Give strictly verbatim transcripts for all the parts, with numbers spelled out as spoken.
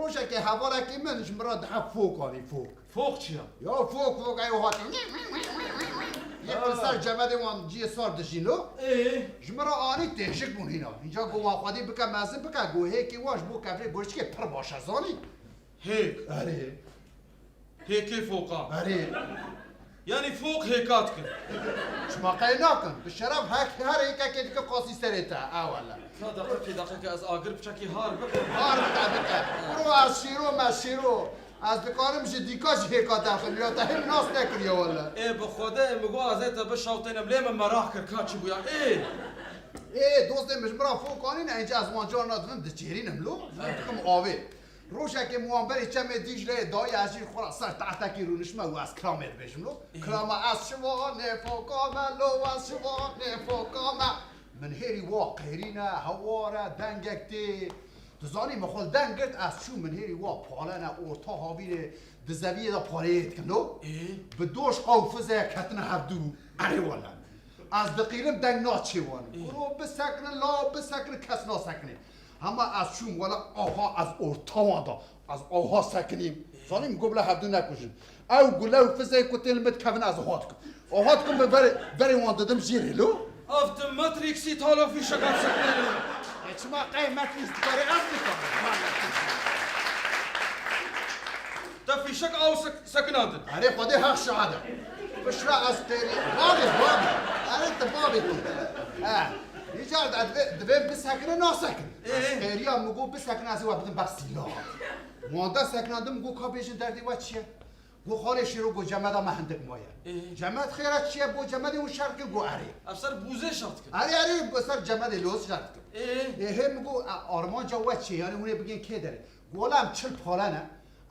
Rojekê hevalekî min ji min re dihe fok anî, fok. Fox çi ya? Ya fok, fok, eyo hatî. Yek li ser cemedê wan ciyê sar dijîn lo. Ê? Ji min re anî têjik bûn hîna. Înca got wan xwedî bike mezin bike, got hêkê wan ji bo kevlê goştikê pir baş e, zanî? Hêk? Erê. Hêkê fokan? Erê. Yanî fox hêka dikin? Çima qey nakin? Bi şeref hek her hêkekê dike qasî serê te, ewele. Ka deqekê, deqekê ez agir piçekî har bikim. Har bike, bike. Bro ez şîro me şîro. Ez dikarim ji dîka jî hêka derxim ya te him nas nekiriye wele. Ê bi Xwedê, ê mi got ez ê te bişawtênim, lê min meraq kir ka çi bûya. Ê! Ê dostê min ji min re fok anîne, înca ez wan carna dibim diçêrînim lo. Min dikim avê. Rojekê min wan berê çemê Dîcleyê dayî, ez jî xwe re ser tehtekî rûniştime û ez kiramê dibêjim lo. Ê. Kirama ez şivanê foka me, lo ez şivanê foka me. Min hêrî wa qêrîne, hewar e, dengek tê. Tu zanî min xwe li deng girt, ez çûm min hêrî wa palene orta havînê di zeviyê de pareyê dikin lo. Ê? Bi doşqa û fizeye ketine hevdû. Erê wele. Ez diqîrim deng naçê wan. Ê? Kuro bisekine, law bisekine, kes nasekine. Hema ez çûm wele aha ez orta wan da. Ez aha sekinîm. Ê? Zanî min got bila hevdû nekujin. Ew gule û fizeyê ku tên li min dikevin ez aha dikim. Aha dikim bi berê, berê wan didim jêrê lo. Ev tu Matrixî talo fîşeka sekinê. E çima qey Matrix dikarê ez nikarim? Te fîşek aw sek-, sekinandin. Erê Xwedê heq şahid e. Piştre ez qêrî. Bavê, bavê. Erê tu bavê tu. He. Îcar de divê, divê bisekine nasekin. Ê? Qêriya min got bisekine ez ê we bidim ber sîla. Wanda sekinandim got ka bêjin derdê we çi ye? Got xalê Şêro got cemeda me hindik maye. Ê? Cemed xêra çi ye? Bo cemedê hûn şer dikin got erê. Ev ser bûzê şer dikin. Erê erê bo ser cemedê loz şer dikin. Ê? Ê hê min got e, armanca we çi ye? Yanî hûn ê bigên kê derê? Got wela em çil pale ne.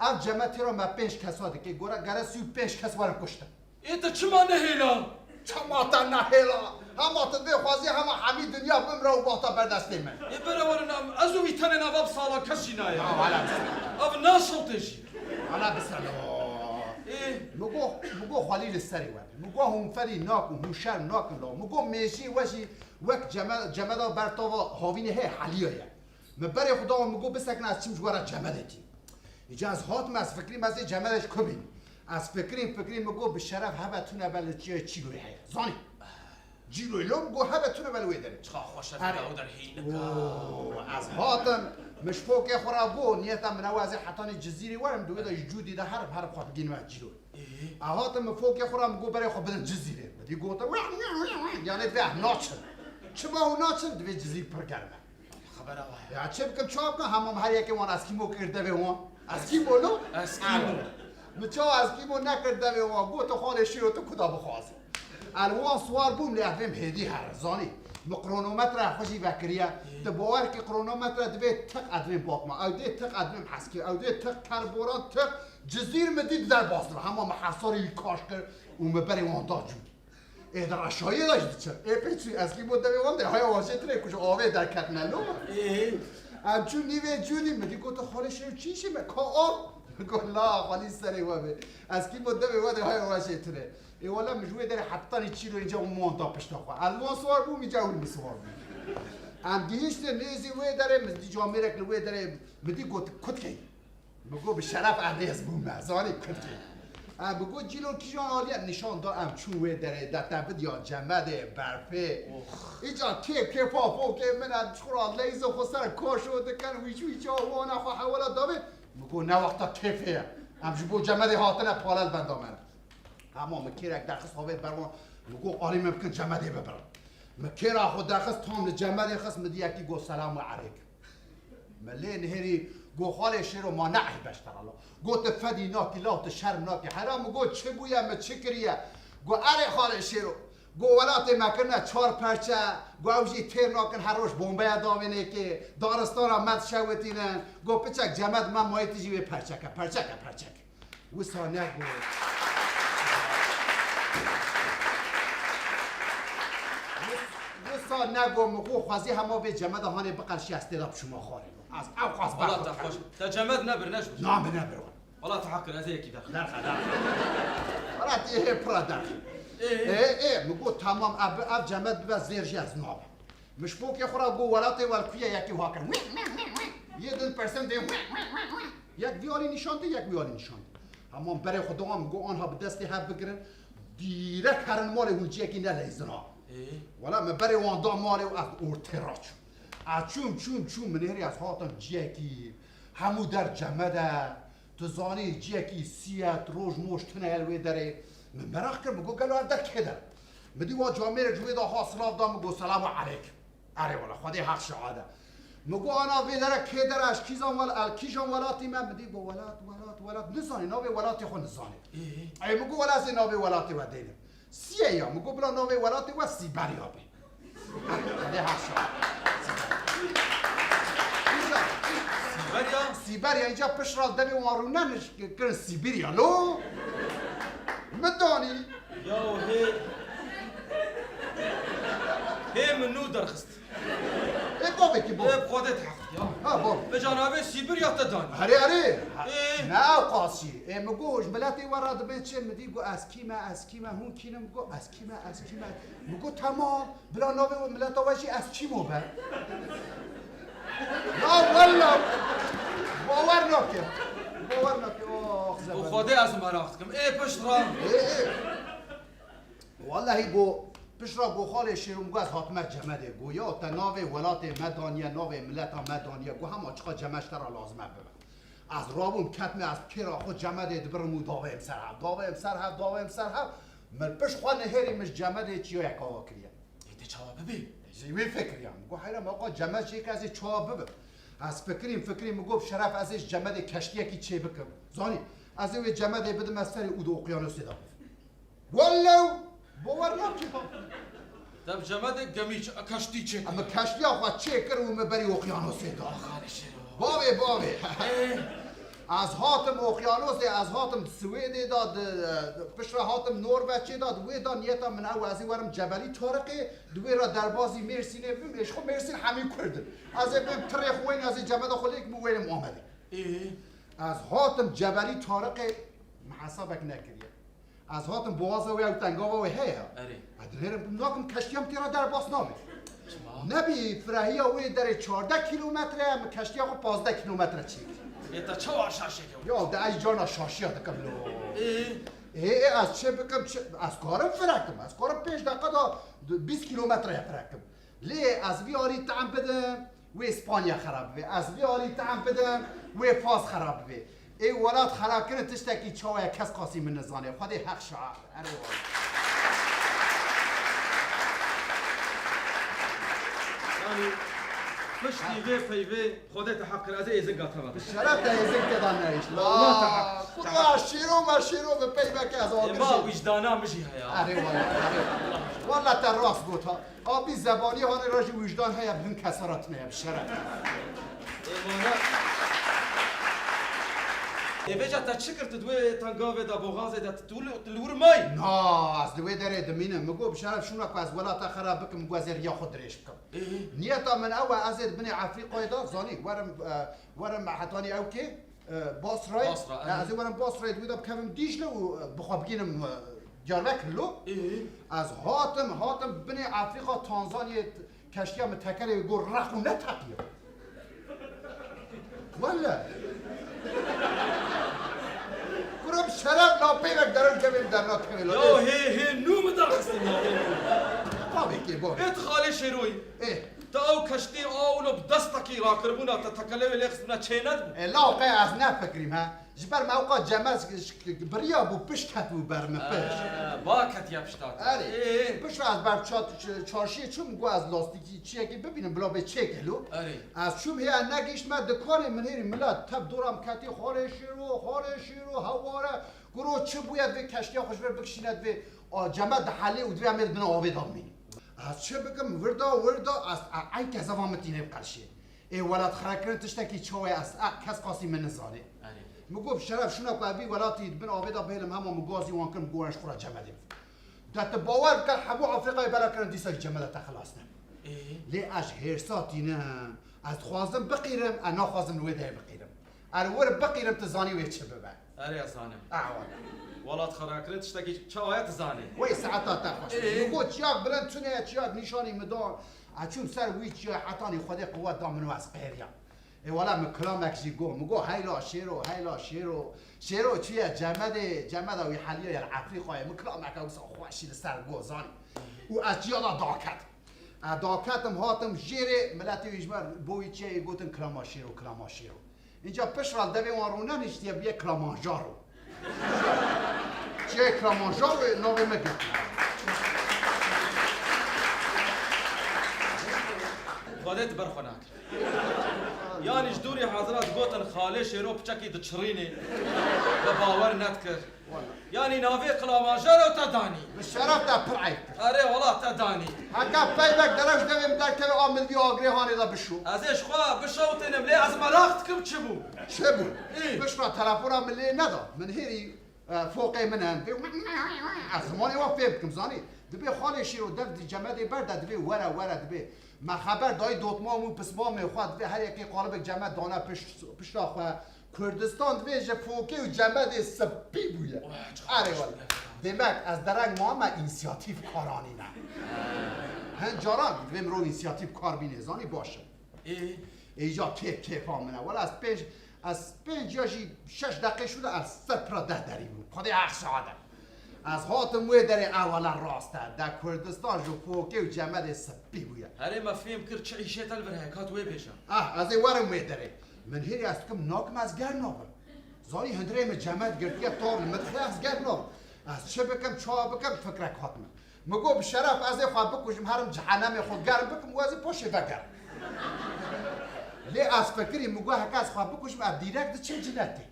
Ev cemed têra me pênc kesa dike. Gora gere sî û pênc kes werin kuştin. Ê te çima nehêla? Çima te nehêla? Hema tu divê xwezî hema hemî dinya bimre û bata ber destê min. Ê bere werin em, ez û vî tenê nav ev sala kes jî nayê. Ya wele biselo. Ev naşewtê jî. Wele biselo. Ê? Mi got, mi got xwelî li serê we. Mi got hûn ferî nakin, hûn şerm nakin lo. Mi got mêjiyê we jî wek ceme-, cemeda ber tava havînê heye heliya ye. Min berê xwe da wan, min got bisekine ez çim ji we re cemedekî. Îca ez hatim ez fikirîm ez ê cemedê ji ku bînim. Ez fikirîm fikirîm min got bi şeref hebe tune be li çi-, çîroyê heye. Zanî? Cîroyê lo min got hebe tune be li wê derê. Çiqa xweş e. Herê. Ew der hîn nika. Oo, ez hatim min ji fokê xwe re got niyeta min ew ez ê hetanî Cizîrê werim di wê de ji Cûdî de herim herim xwe bigînime Cîroyê. Ê? Ez hatim min fokê xwe re min got berê xwe bidin Cizîrê. Min dî gotin yanê divê em naçin. Çima hûn naçin? Divê Cizîr pir germ e. Xebera wa ye. Ya çi bikim, çawa bikim? Hema min her yekê wan eskîmo kir devê wan. Eskîmo lo? Eskîmo. Min çawa eskîmo nekir devê wan? Got tu xalê Şêro tu kuda bixwazî. Ez li wan siwar bûm lê ev êm hêdî here, zanî. Min kronometre xwe jî vekiriye. Ê. Tu bawer kî kronometre divê tiq ez divêm Batman. Ew dê tiq ez divêm Heskî. Ew dê tiq kerboran tiq Cizîr min dî di derbas dibe. Hema min hesarê wî kaş kir û min berê wan da Cûdî. Ê di reşayê de jî diçe. Ê pê çû eskî bo devê wan de haya wajê tune ku ji avê derketine lo. Ê. Em çû nîvê Cûdî, min dî got xalê Şêro çi işê me ka av? Got la xalî serê we bê. Eskî bo devê we de haya wajê tune. Ê wele min ji wê derê heptanî çîroyê înca û wan da pişta xwe. Ez li wan siwar bûm, înca ew li min siwar bû. Em gihiştin nêzî wê derê, min dî camêrek li wê derê, min dî got kutkê. Min got bi şeref ez rêz bûme, zanî kutkê. E, min got cîlo kîjan alî ye, nîşan da em çûn wê derê de te bidiya cemedê, berfê. Ox. Îca kêf kêfa fokê min e, çiqura leyzê xwe ser kaşo dikin, wîç wîça wana xwe hewala davê. Min got ne wexta kêfê ye. Em ji bo cemedê hatine pale li benda me ne. Hema min kêrek derxist havê ber wan. Min got alî min bikin cemedê bibirin. Min kêra xwe derxist tam li cemedê xist, min dî yekî got selam we eleyk. Min lê nihêrî got xalê Şêro ma ne eyb e ji te re la. Got tu fedî nakî la, tu şerm nakî. Hera min got çi bûye, min çi kiriye? Got erê xalê Şêro. Got welatê me kirine çar perçe, got ew jî têr nakin her roj bombeya davênê kê, daristana me dişewitînin. Got piçek cemed me mayê tu jî wê perçeke, perçeke, perçeke. Wisa nego. Wis-, wisa nego min xwe xwezî hema vê cemeda hanê biqerşî ez tê de biçûma xwarê. Ez ew qas Wala te xweş. Te cemed nebir, ne ji Na min nebir wan. Wala te heq kir, ez ê yekî derxim. Derxe, derxe. Wala tê hê pira derxe. Ê? Ê, ê, min got tamam, ev, ev cemed bibe zêr jî ez nabim. Min ji pokê xwe re got welatê we li ku ye, yekî wiha kir. Yê din persen dê. Yek vî alî nîşan dî, yek wî alî nîşan dî. Hema min berê xwe da, min got, anha bi destê hev bigirin, dîrek herin malê, hûn ciyekî neleyzin ha. Ê? Wela min berê wan da malê û ez ortê ra çûm. Ez çûm, çûm, çûm, min hêrî ez hatim ciyekî, hemû der cemede, tu zanî ciyekî siyet, roj moj tune el wê derê. Min meraq kir, min got, gelo ev der kê der? Min dî wan camêrek ji wê da ha silav da, min got, selamu eleykum. Erê wela, Xwedê heq şahid e. Min got, ana vê dere kê dere, ez kîjan wel-, el kîjan welatî me? Min dî got, welat, welat, welat. Nizanî, navê welatê xwe nizanî. Ê? Ey, min got, wela ez ê navê welatê we deynim. Siyê ya, min got, bila navê welatê we Sîberya be. Xwedê heq şahid. Sîberya? Sîberya, înca pişt re demê wan rûne niş-, kirin Sîbirya. Lo? Min danî. Ya hê. Hê min nû derxist. Ê bavekî bo. Ê bi Xwedê teheqî ya. Ha bo. Vêca navê Sîbirya te danî. Erê, erê. Ê. Ne ew qasî. Ê, min got, ji miletê we re dibê çi? Min dî got, ez kî me, ez kî me, hûn kî ne? Min got, ez kî me, ez kî me. Min got, temam. Bila navê we mileta we jî ez çîmo be. Ya wella. Bawer nake. Bawer nake. Oh, bi Xwedê ez meraq dikim. Ê pişt re. Ê, ê. Wellehî go, pişt re go, xalê Şêro, min go ez hatime cemedê. Go ya te navê welatê me daniye, navê mileta me daniye. Go hema çiqa cemed ji te re lazim e bibe. Ez rabûm ketime, ez kêra xwe cemedê dibirim û davêm ser hev, davêm ser hev, davêm ser hev. Min pişt xwe nihêrî, min ji cemedê çiyayek ava kiriye. Ê, tê çawa bibê? Ji wî fikiriyam. Go heyra me, aqa cemed çêke, ez ê çawa bibim? Ez fikirîm, fikirîm, min go bi şeref ez ê ji cemedê keştiyekî çê bikim. Zanî, ez ê wê cemedê bidim, ez serê û di oqyanosê de bivim. Welew, bawer nakî ha. Te bi cemedê gemî ç-, keştî çêkir. Em keştiya xwe çêkir û me berî oqyanosê da. Xalê Şêro. Bavê, bavê. Ê. Ez hatim oqyanosê, ez hatim Swêdê da, di, di, piştre hatim Norveçê da, di wê da niyeta min ew, ez ê werim Cebelî Tariqê, di wê re derbazî Mêrsînê bim, ê ji xwe Mêrsîn hemî Kurd in. Ez ê bêm tirê xwe wêne, ez ê cemeda xwe lêkim û wênim Amedê. Ê. Ez hatim Cebelî Tariqê, min hesabek nekiriye. Ez hatim boğaza wê, ew tengava wê heye. Erê. Ez dinêrim, nakim keştiya min têra derbas nabe. Çima? Nebî firehiya wê derê çardeh kîlometre ye, min keştiya xwe pazdeh kîlometre çêkir. Ê te çawa şaşê kewt? Ya de ez cana şaşiya dikim lo. Ê? Ê, ê, ez çi bikim, çi, ez karim firekim, ez karim pênc deqa da bîst kîlometreye firekim. Lê ez vî alî tam bidim, wê Spanya xerab bibe. Ez vî alî tam bidim, wê Fas xerab bibe. Ê welat xerabkirin tiştekî çawa ye, kes qasî min nizane. Xwedê heq şahid. Erê wala. Yanî piştî vê peyvê Xwedê te heq kir, ez ê êzinga te ve. Şeref te êzing te da neyişt. Allah te heq. Aa, Xuda şîro me şîro bi peyveke ez agir jî. Ê ma wijdana min jî heye. Erê wala, erê. Wala te rast got ha. Abî zebanî hanê re jî wijdan heye, bi hin kesa re tune ye, bi şeref. Ê, mana. Ê, vêca te çi kir, tu di wê tengavê de, boxazê de, tu, tu li, tu li wir mayî? Na, ez li wê derê dimînim. Min got, bi şeref şûna ku ez welata xera bikim, min got, ez ê riya xwe dirêj bikim. Ê? Niyeta min ew e, ez ê di binê Efrîqayê de, zanî, werim, e, werim hetanî ew kê? E, Basrayê. Basra, e, ez ê werim Basrayê, di wê de bikevim Dîcle û, e, bi xwe bigînim, e, Diyarbekir lo. Ê. Ez hatim, hatim binê Efrîqa, Tanzanyayê, t-, keştiya min tekerê got req û neteqiya. Wele. Kuro bi şeref la peyvek derin kevê min dernakeve la. Ya hê, hê nû min derxistin ya, hê nû. Bavê kê, bavê. Ê tu xalê Şêroyî. Ê. Te ew keştî a wilo bi destekî rakiribûna te tekelewê lê xistibûna çê nedibû? E, laqe ez nefikirîm he. Ji ber me ewqa cemez biriya bû, pişt ketibû ber min, pişt. E, ba ketiye pişta te. Erê. Ê. Pişt re ez ber ça-, ç-, çarşiyê çûm, got ez lastîkî çiyekê bibînim, bila bê çêke lo. Erê. Ez çûm hê, ez negihiştime dikanê, min hêrî milet tev dora min ketî, xalê Şêro, xalê Şêro, heware, kuro çi bûye, divê keştiya xwe ji vir bikişîne, divê, a, cemed dihelê û divê em ê di bin avê de bimînin. Ez çi bikim, wirda, wirda, ez, e, eyn kezeva min tînê bi qerşê. Ê welat xerakirin tiştekî çawa ye, ez, e, kes qasî min nizane. Erê. Min got, bi şeref şûna ku ez vî welatî di bin avê de bihêlim, hema min gazî wan kir, min got, ez ji xwe re cemedê bixwim. De tu bawer bike, hemû Afrîqayê bela kirin, dîsa jî cemeda te xilas nebû. Ê. Lê ez ji hêrsa tînim, ez dixwazim biqîrim, ez naxwazim li wê derê biqîrim. Ez li wir biqîrim, tu zanî wê çi bibe. Erê, ez zanim. Ah, wala. Welat xerakirin tiştekî çawa ye, tu zanî. Wey saeta te xweş. Ê. Min got, çiyak bilind tune ye, çiyak nîşanî min da. Ez çûm ser wî çiyayê, hetanî Xwedê quwet da min û ez qêriyam. Ê wele min kilamek jî got. Min got, "Heyla Şêro, heyla Şêro." Şêro çûye Cemedê, Cemeda wî heliya ye li Efrîqayê. Min kilameke wisa xweşî li ser got, zanî. Û ez çiya da daket. Ez daketim, hatim jêrê, miletê wî ji me bo wî çiyayê gotin Kilama Şêro, Kilama Şêro. Înca pişt re li devê wan rûneniştiye bûye Kilimanjaro. Çiyayê Kilimanjaro navê me girt. Xwedê tu ber xwe nakir. Yanî ji dûrî hezira digotin Xalê Şêro piçekî diçirînê. Te bawer nedikir. Yanî navê Kilimanjaro te danî. Bi şeref te pir eyb kir. Erê wela te danî. Heka peybek derew ji devê min derkeve a min vî agirê hanê de bişo. Ez ê ji xwe bişewtînim lê ez meraq dikim çi bû. Çi bû? Î. Pişt re telefona min lê neda. Min hêrî, e, foqê min e. Dibê ez zimanê wan fêm dikim, zanî. Dibê Xalê Şêro dev di Cemedê ber de dibê were were dibê. Me xeber dayî dotmam û pismamê xwe dibê her yekê qalibek Cemed dane pişt, pişta xwe. Kurdistan divê ji fokê û Cemedê spî bûye. Oya, çiqas Erê baş wele. Bûye. Demek ez dereng mame însiyatîf kar anîne. Hin caran divê mirov însiyatîf kar bîne, zanî baş e. Ê? Ê, îca kêf kêfa min e. Wele ez pênc, ez pênc ya jî şeş deqê şû de ez ser pira deh derî bûm. Xwedê heq şahid e. Ez hatim wê derê, ewele rast e. De Kurdistan ji fokê û Cemedê spî bûye. Herê me fêm kir çi îşê te li vir heye, ka tu wê bêje. Ah, ez ê werim wê derê. Min hêrî ez dikim nakim ez ger nabim. Zanî hundirê min Cemed girtiye, tav li min dixe ez ger nabim. Ez çi bikim, çawa bikim, fikrek hat min. Min got bi şeref ez ê xwe bikujim, herim cehenemê xwe germ bikim û ez ê paşê vegerim. Lê ez fikirî, min got heke ez xwe bikujim, ez dîrek diçim cinetê.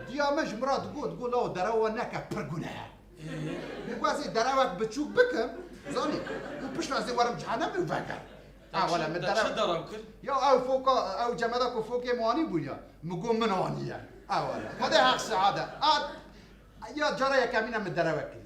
Diya min ji min re digot, digot, "Lawo derewa neke, pir gune ye." Min got, "Ez ê derewek biçûk bikim, zanî, û piştre ez ê werim cehenemê û vegerim." Ha, wele min derew. Çi derew kir? Ya ew foka, ew Cemeda ku fokê min anî bû ya, min got, "Min aniye." Ha, wele. Xwedê heq şahid e. A, ya cara yekemîn e min derewek kir.